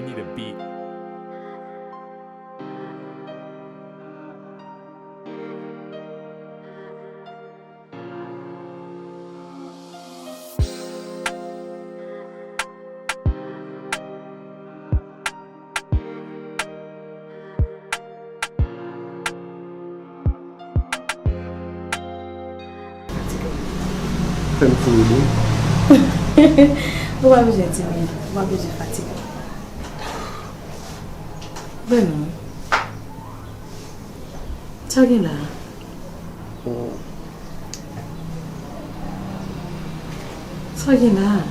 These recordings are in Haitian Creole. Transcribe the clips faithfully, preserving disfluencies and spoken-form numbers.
Need a beat. Fè m timid wi. Ou pa bezwen timid, ou pa bezwen fatige. Vrèman. Sa gen la? Sa gen la?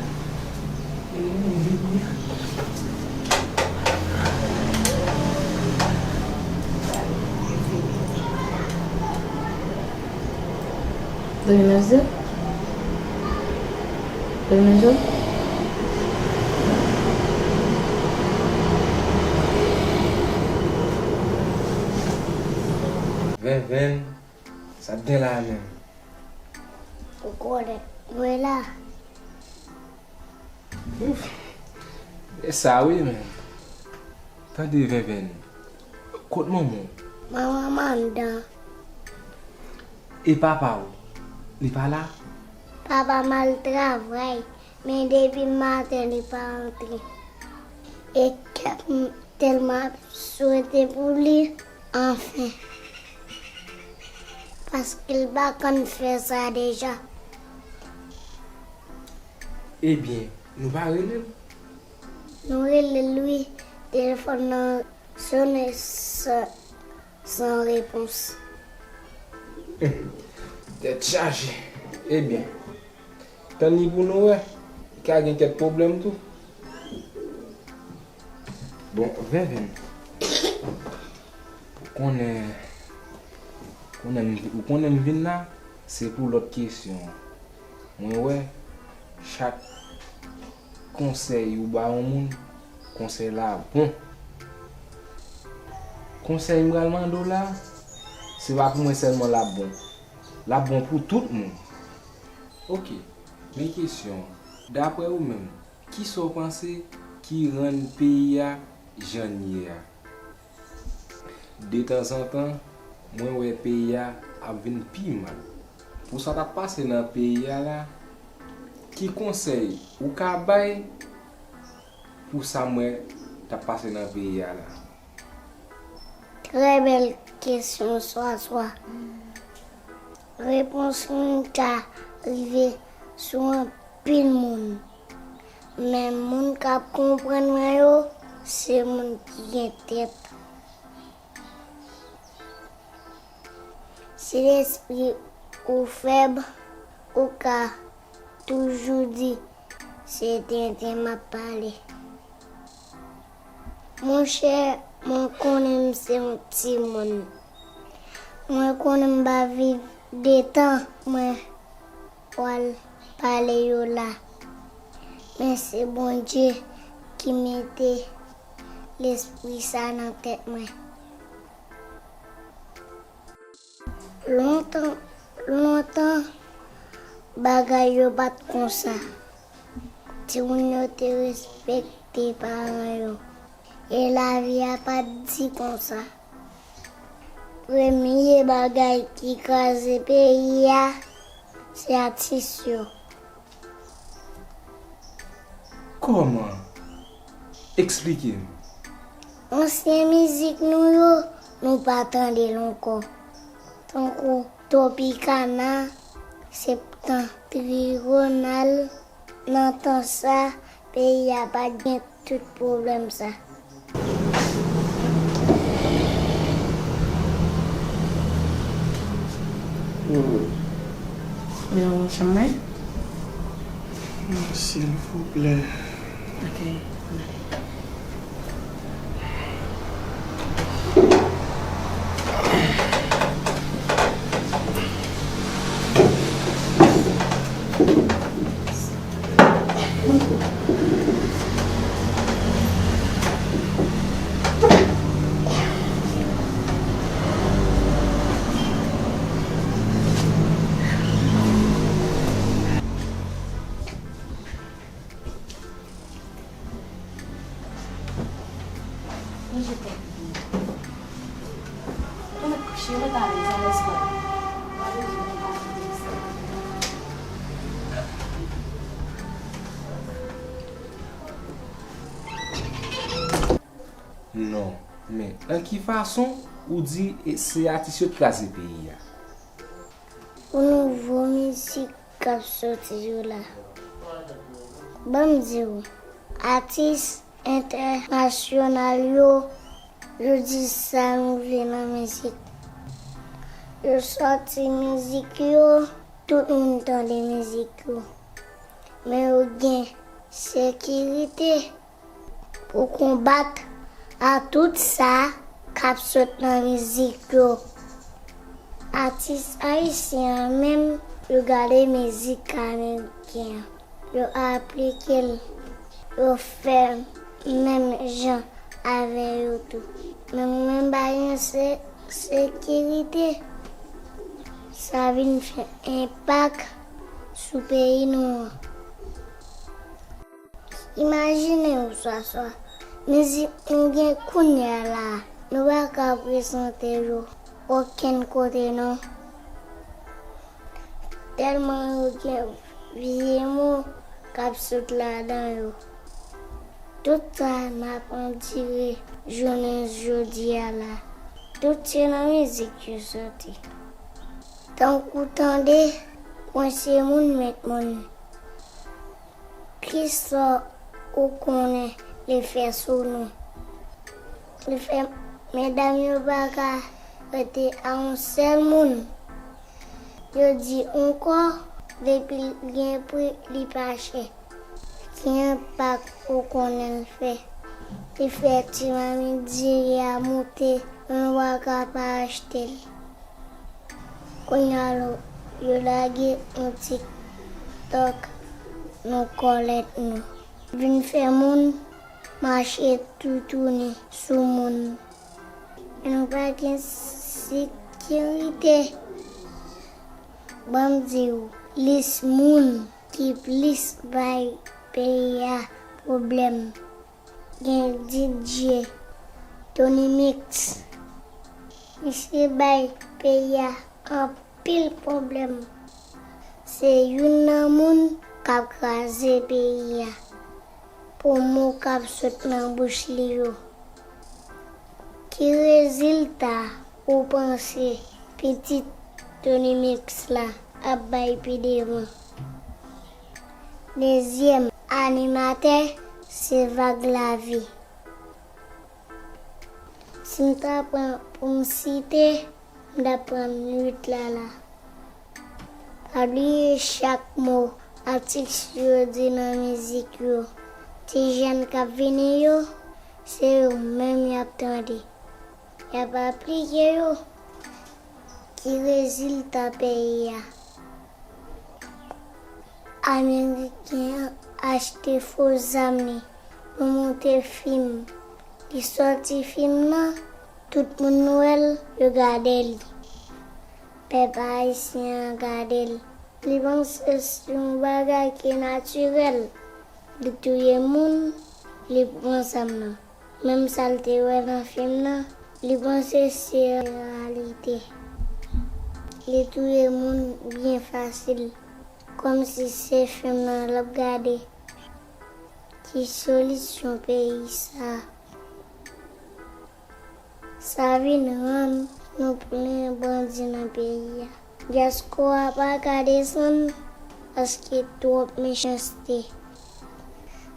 Domino Zé? Domino Zé? Venvenn, sa t gen la menm? Ou konnen, mwen la. Ouf. E sa wi, men. Tande, Venvenn. Kot manman w? Manman m anndan. E papa w? Li pa la? Papa m al travay, men depi maten li pa rantre. E kè m tèlman ap swete pou li, anfen. Paske l pa konn fè sa deja. Ebyen, nou pa rele l? Nou rele l wi, telefòn nan sonnen san, san repons. Tèt chaje. Ebyen, tann li pou nou wè. Li ka gen kèk pwoblèm tou. Bon, Venvenn. Ou konnen, konnen m, ou konnen m vin la, se pou lòt kesyon. Mwen wè, chak konsèy ou ba yon moun, konsèy la bon. Konsèy m pral mande w la, se pa pou mwen sèlman l ap bon. L ap bon pou tout moun. Oke, men kesyon, daprè ou menm, kisa w panse ki rann peyi a jan l ye a? Detanzantan, mwen wè peyi a ap vin pi mal. Pou sa k ap pase nan peyi a la, ki konsèy ou ka bay pou sa m wè k ap pase nan peyi a la? Trè bèl kesyon, Swaswa. Repons mwen ka rive sou anpil moun. Men moun k ap konprann mwen yo, se moun ki gen tèt. Si lespri ou fèb, ou ka toujou di, "Se tenten m ap pale." Monchè, mwen konnen m se yon timoun. Mwen konnen m pa viv de tan mwen pral pale yo la. Men se Bondye ki mete lespri sa nan tèt mwen. Lontan, lontan, bagay yo pa t konsa. Timoun yo te respekte paran yo. E lavi a pa t di konsa. Premye bagay ki kraze peyi a, se atis yo. Kòman? Eksplike m. Ansyen mizik nou yo, nou pa tande l ankò. Tankou Tropicana, Septentrional, nan tan sa, peyi a pa t gen tout pwoblèm sa. Yon chanm mwen? Silvouplè. Ok. Ranje kòb li pou mwen. Ou mèt kouche, ou mèt ale, sa rès pa. Non, men nan ki fason ou di e, se atis yo t kraze peyi a? Pou nouvo mizik k ap soti yo la. Ban m di w, atis entènasyonal yo, yo di sa nou vle nan mizik. Yo sòti mizik yo, tout moun tande mizik yo. Men yo gen sekirite pou konbat a tout sa k ap sot nan mizik yo. Atis ayisyen an menm, yo gade mizik ameriken an, yo aplike l, yo fè menm jan avè yo tou. Men mwen menm pa gen se, sekirite, sa vin fè enpak sou peyi nou an. Imajine w, Swaswa, mizik nou gen kounye a la a, nou pa ka prezante yo okenn kote non. Tèlman yo gen vye mo k ap sot ladan yo. Tout sa n ap andire jounen jodi a la, tout se nan mizik yo soti. Tankou tande, kwense moun, met moun. Kisa ou konnen li fè sou nou? Li fè medam yo pa ka rete a yon sèl moun. Yo di ankò, depi l gen pri, li pa chè. Ki enpak ou konnen l fè? Li fè ti mamit diri a moute, nou pa ka pa achte l. Kounye a yo, yo lage yon TikTok nan kòlèt nou. Vin fè moun mache toutouni sou moun. Nou pa gen sekirite. Ban m di w, lis moun ki plis bay peyi a pwoblèm. Gen D J Tony Mix. Misye bay peyi a anpil pwoblèm. Se youn nan moun k ap kraze peyi a pou mo k ap sot nan bouch li yo. Ki rezilta ou panse pitit Tony Mix la ap bay pi devan? Dezyèm animatè, se Vag Lavi. Si m ta pran pou m site, m t ap pran nwit la la. Pa bliye chak mo atis yo di nan mizik yo. Ti jèn k ap vini yo, se yo menm y ap tande. Y ap aplike yo. Ki rezilta peyi a? Ameriken an achte fo zam li pou monte fim. Li sòti fim nan, tout moun wè l, yo gade li. Pèp ayisyen an gade l. Li panse se yon bagay ki natirèl. Li touye moun, li pran zam nan. Menm sa l te wè nan fim nan, li panse se reyalite. Li touye moun byen fasil, kòmsi se fim nan l ap gade. Ki solisyon peyi sa a? Sa vin rann nou plen bandi nan peyi a. Dyaspora pa ka desann paske twòp mechanste.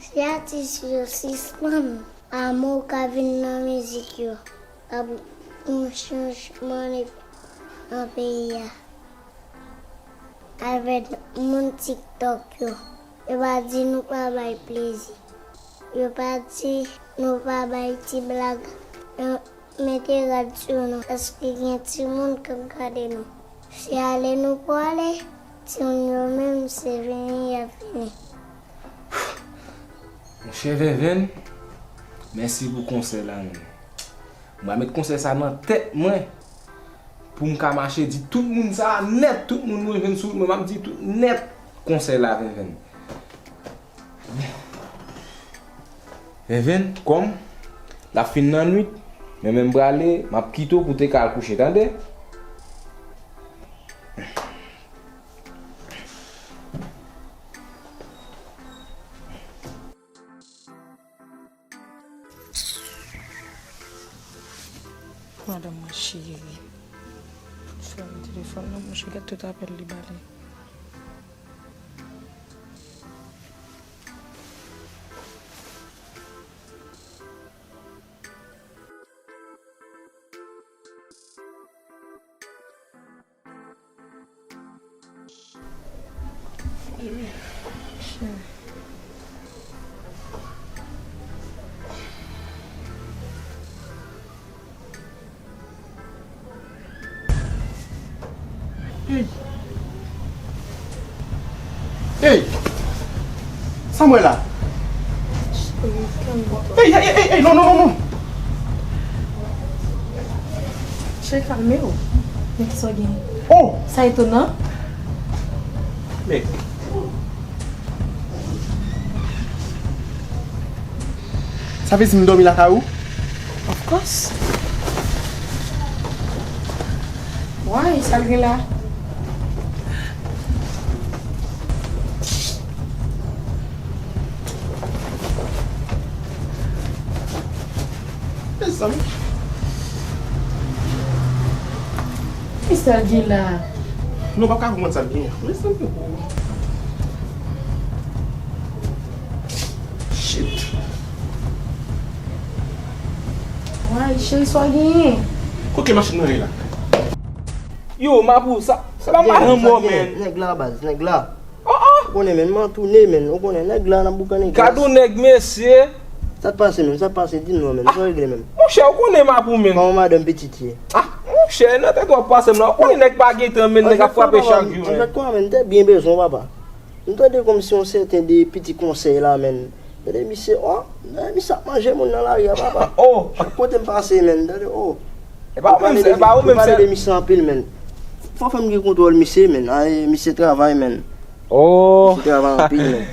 Si atis yo sispann, a mo ka vin nan mizik yo, ap yon chanjman nèt nan peyi a. Avèk moun TikTok yo, yo pa di nou pa bay plezi. Yo pa di nou pa bay ti blag. Yo mete rad sou nou, paske gen timoun k ap gade nou. Se ale nou pwale, timoun yo menm se vini y ap vini. Monchè Venvenn, mèsi pou konsèy la, menm. Mwen met konsèy sa nan tèt mwen pou m ka mache di tout moun sa nèt, tout moun mwen jwenn sou wout mwen, m ap di tout nèt konsèy la, Venvenn. Venvenn, kòm T ap fin nan nwit, men menm prale, m ap kite w pou te ka al kouche, tande? Madanm mwen cheri. Fèmen telefòn nan, monchè, gad tout apèl li ba li. Ey! Ey! Sa m wè la? Ey, ey, ey, ey, non, non, non, non. Cheri, kalme w. Men kisa w gen? Oh! Sa etonan. Men. Sa vle di m dòmi lakay ou? Of course. Why? Sa l gen la? Mezanmi. Kisa l gen la? Nou pa ka konprann sa l gen. Mezanmi. Shit. Why, cheri, sa w genyen? Kote machin nan ye la? Yo, Mapou, sa, sa pa madanm mwen, men. Nèg la, baz, nèg la. Oh, oh. Ou konnen, men, m an toune, men. Ou konnen, nèg la nan boukannen gaz. Gad yon nèg, mesye. Sa t pase, men? Sa t pase? Di m non, men. Sa w regle, men? Monchè, ou konnen Mapou, men. Kòman madanm pitit ye? Ah, monchè, nan tèt w ap pase m la. Ou konnen nèg pa gen tan, men, nèg ap frape chak jou, men. An fèt, kòman, men? M te byen bezwen w, papa. M tande kòmsi yon sèten de pitit konsèy la, men. Tande misye, oh, tande misye ap manje moun nan lari a, papa. Oh. Chak kote m pase, men, tande, oh. E pa ou menm, e pa ou menm, pale de misye anpil, men. Fò fè m gen kontwòl misye, men. Ay, misye travay, men. Oh. Misye travay anpil, men.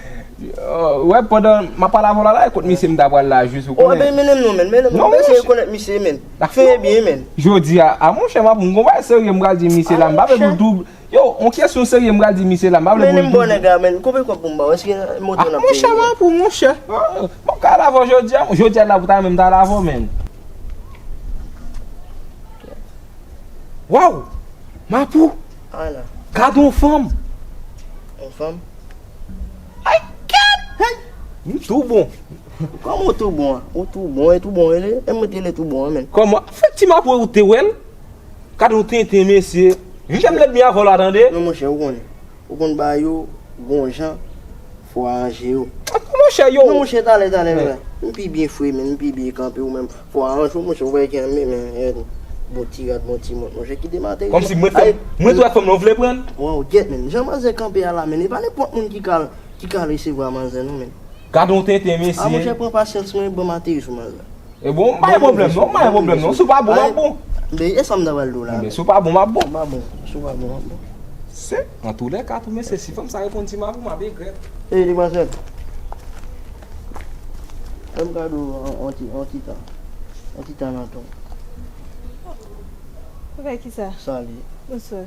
Oh, wè, pandan m ap pale avè w la, la, e kot misye m ta pral la, jis ou konnen. Oh, ben, mennen m non, men, mennen m non, men, se rekonèt misye, men. Fè byen, men. Jodi a, a, monchè, m ap, m gon bagay serye m pral di misye la, m pa vle pou l tou. Yo, on kesyon serye m pral di misye la, m pa vle pou l. Mennen m bò nèg la, men. Konbyen kòb pou m ba w? Èske moto n ap peye? Ah, monchè, Mapou, monchè. Ah, bon, ka al avè w jodi a, jodi a la pou ta menm ta al avè w, men. Waw! Mapou! Ala. Gad on fanm! On fanm? Ay, gad! Hey! M tou bon. Kòman ou tou bon an? Ou tou bon, e tou bon, ele? E mwen te le tou bon an, men. Kòman? Fè ti Mapou ou te wè l? Gad on tenten, mesye. Jèm lènmi avè w la, tande. Non, monchè, ou konnen. Ou konn bagay yo, gon jan, fò aranje yo. Monchè, yo. Non, monchè, talè, talè, men. M pi byen fre, men, m pi byen kanpe, ou menm. Fò aranje w, monchè, ou wè gen men, men, bon ti rad, bon ti mont, monchè, kite m ateri. Kòmsi mwen fè, mwen tou wè fanm nan, ou vle pran l? Waw, gyèt, men. Jan manzè kanpe a la, men, e pa nenpòt moun ki ka, ki ka resevwa manzè, non, men. Gad on tenten, mesye. A, monchè, pran pasyans mwen, ban m ateri sou manzè. E bon, m pa gen pwoblèm, non, m pa gen pwoblèm, non. Si w pa bon, m ap bon. Men, e sa m ta pral di w la. Men, si w pa bon, m ap bon. M pa bon, si w pa bon, m ap bon. Se, antoulèka, tou, mesye, si fanm sa reponn ti Mapou, m ap egrèt. Ey, demwazèl. Fè m kado on, on ti, on ti tan. On ti tan nan ton. Ou fè kisa? Sali. Bonswa.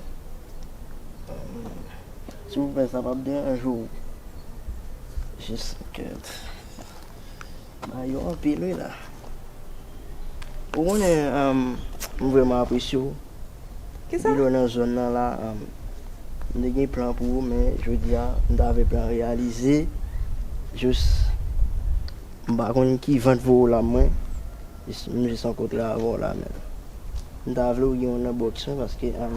Silvouplè, sa p ap deranje w? Jis kèt. Bagay yo anpil, wi, la. Ou konnen, um, m vrèman apresye w. Kisa? Bilo nan zòn nan la, um, m te gen plan pou ou, men jodi a, m ta vle plan reyalize. Jis, m pa konn ki vant voye w la, mwen. Jis, m jis rankontre avè w la, men. M ta vle w gen yon nan bòks mwen, paske, um,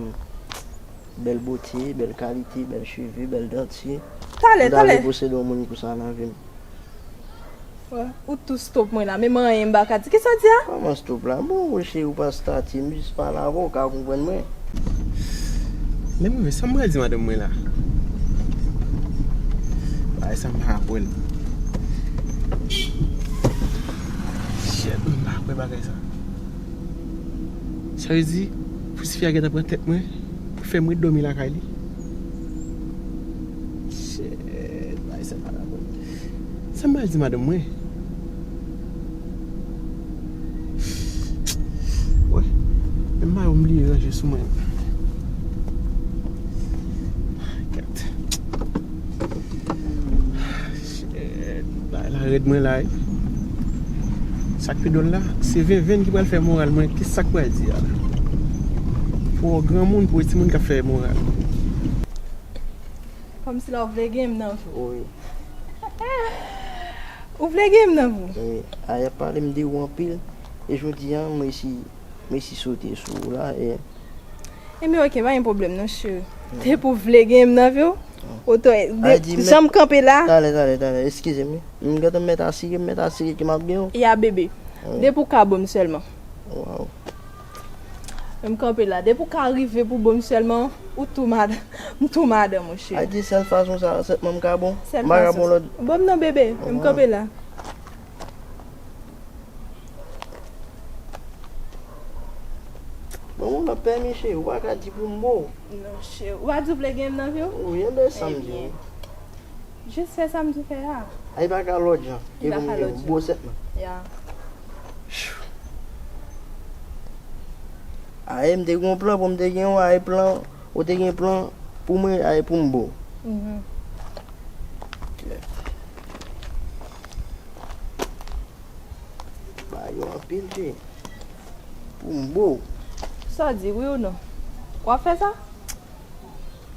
bèl bote, bèl kalite, bèl cheve, bèl dantye. Talè, talè. M ta vle posede yon moun konsa nan vi m. Wè, ou tou stop mwen la, menm anyen m pa ka di. Kisa w di a? Kòman stop la? Bon, cheri, ou pa state, m jis pale avè w, ou ka konprann mwen. Men mwen, sa m pral di madanm mwen la? Bagay sa m pa konprann. Shit, m pa kwè bagay sa. Sa vle di, pou tifi a gentan pran tèt mwen, pou fè m ret dòmi lakay li. Shit, bagay sa pa ka bon. Sa m pral di madanm mwen? Ah, m bliye ranje sou mwen. Gad. Shit, bagay la rèd mwen la, wi. Sa k pi dwòl la, se Venvenn ki pral fè moral mwen. Kisa k pral di a la? Pou granmoun, pou timoun k ap fè moral. Kòmsi la w vle gen m nan vi w. Wi. Ou vle gen m nan vi w. Wi. A, y ap pale m de ou anpil. E jodi a, m resi, m resi sote sou ou la. E Ebyen, oke, pa gen pwoblèm non, cheri. Depi w vle gen m nan vi w, oto, de, jan m kanpe la. Talè, talè, talè, eskize m, wi. M gentan mèt asire, m mèt asire ke m ap gen w. Ya, bebe. Depi w ka ban m sèlman. Waw. M kanpe la. Depi w ka rive pou ban m sèlman, ou tou madanm, m tou madanm ou, cheri. A di sèl fason sa, sèlman m ka bon. Sèl fason. M pa ka bon lòt. Ban m non, bebe. M kanpe la. Bon, mwen nan pèmi, cheri, ou pa ka di pou m bo. Non, cheri. Ou pa di w vle gen m nan vi w? Wi, enben sa m di w. Jis fè sa m di w fè a. Ay, pa ka lòt jan. Li pa ka lòt jan. Bo sèt nan. Ya. Ay, m te gen yon plan pou m te gen yon, ay, plan, ou te gen plan pou mwen, ay, pou m bo. Mhm. Ok. Ba yo anpil, fi. Pou m bo. Sa w di, wi ou non? W ap fè sa?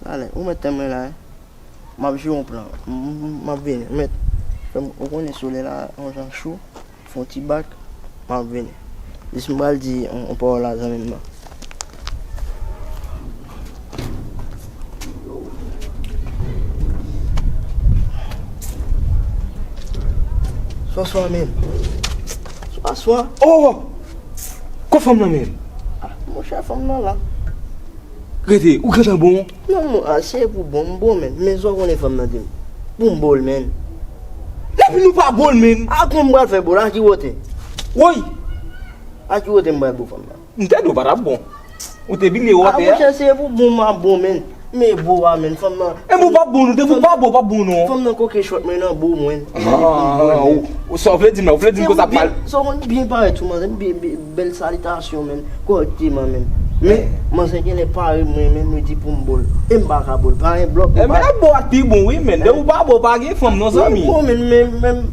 Talè, ou mèt tann mwen la, wi. M ap jwe yon plan. M, m, m ap vini. Ou mèt, ou konnen solèy la, yon jan cho. Fè yon ti bak. M ap vini. Jis m pral di yon, yon pawòl a zanmi m nan. Swa swa menm. Swa swa. Oh! Kò fanm nan menm? Ah, monchè, fanm nan la. Rete, ou gentan bon? Non, mon, ah, se pou bon, m bon, menm. Men sa w konnen fanm nan di m. Pou m bo l, menm. Epi nou pa bo l, menm. A kon m pral fè bo l, a ki wote? Woy! A ki wote m pral bo fanm nan? M te di w pa t ap bon. Ou te bliye w atè a. A, monchè, se pou bon m ap bon, menn. Men bo a, menn, fanm nan. E men w p ap bon, nou te pou w pa bon, w p ap bon, non. Fanm nan koke chòt mwen nan bo mwen. Ah, ou, sa w vle di m la, ou vle di m konsa pral. Sa w konn byen parèt sou manzè, byen, byen, bèl salitasyon, menn. Kòrèkteman, menn. Men, manzè genlè pare mwen, menn, nou di pou m bo l. E m pa ka bo l, pa gen blòk. E men, bo a pi bon, wi, menn. Depi w pa bo, pa gen fanm, non, zanmi. Bon, menn, men, men.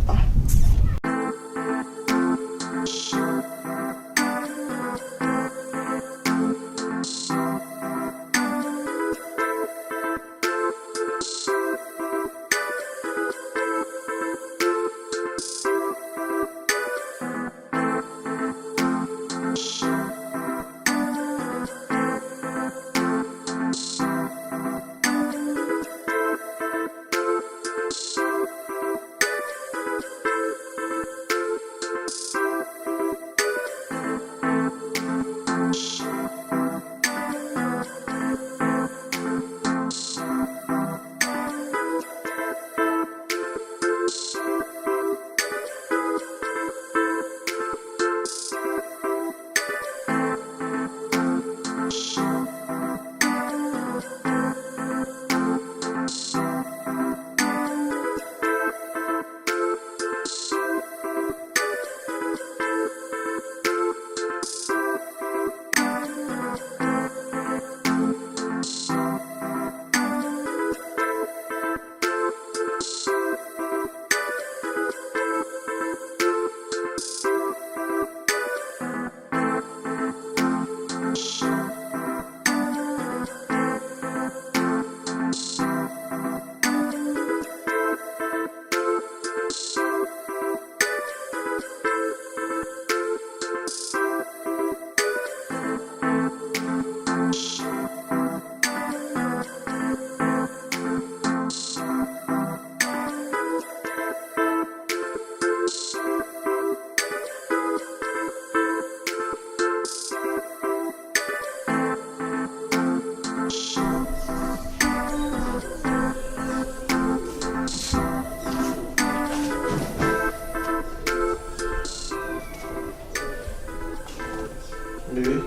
Bebe.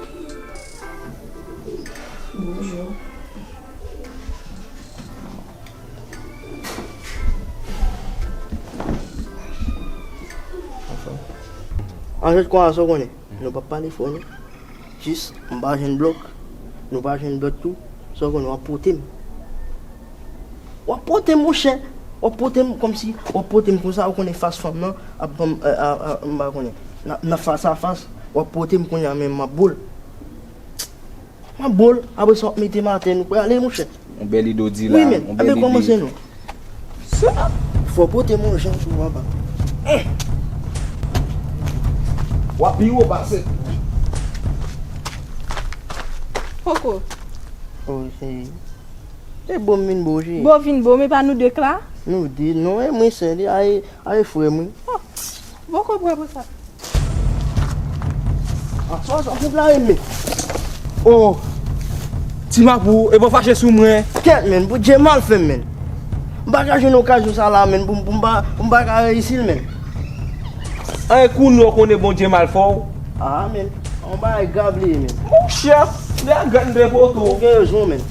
Bonjou. Anfòm. Anfèt, konsa, sa w konnen, nou p ap pale fò, non. Jis, m pa jwenn blòk. Nou pa jwenn blòk tou. Sa w konnen, w ap pote m. W ap pote m, monchè. W ap pote m kòmsi, w ap pote m konsa, ou konnen fas fanm nan, ap ban m, a, a, a, m pa konnen. N ap, n ap fas a fas, w ap pote m kounye a, men m ap bo l. M ap bo l, apre sa w ap mete m atè, nou prale, monchè. Yon bèl ide w di la, yon bèl ide. Wi, men, anben kòmanse non. Sa, fò pote m yon jan sou papa. W ap pi wo pase. Poko. Oh, se, se bo m vin bo, cheri. Bo vin bo, men pa nou de k la? Nou de, non, e mwen sèl, e, a, e, a, e frè mwen. Oh, poko prè pou sa. Ah, sa, sa, fout la renmen. Oh, ti mapou, e bon fache sou mwen. Kèt, men, Bondye mal fè m, men. M pa ka jwenn okazyon sa la, men, pou, pou m pa, pou m pa ka reyisi l, men. An, e kounye w konnen Bondye mal fè w. Ah, men, yon bagay grav li ye, men. Monchè, lè a gad de poto. Ou gen rezon, men.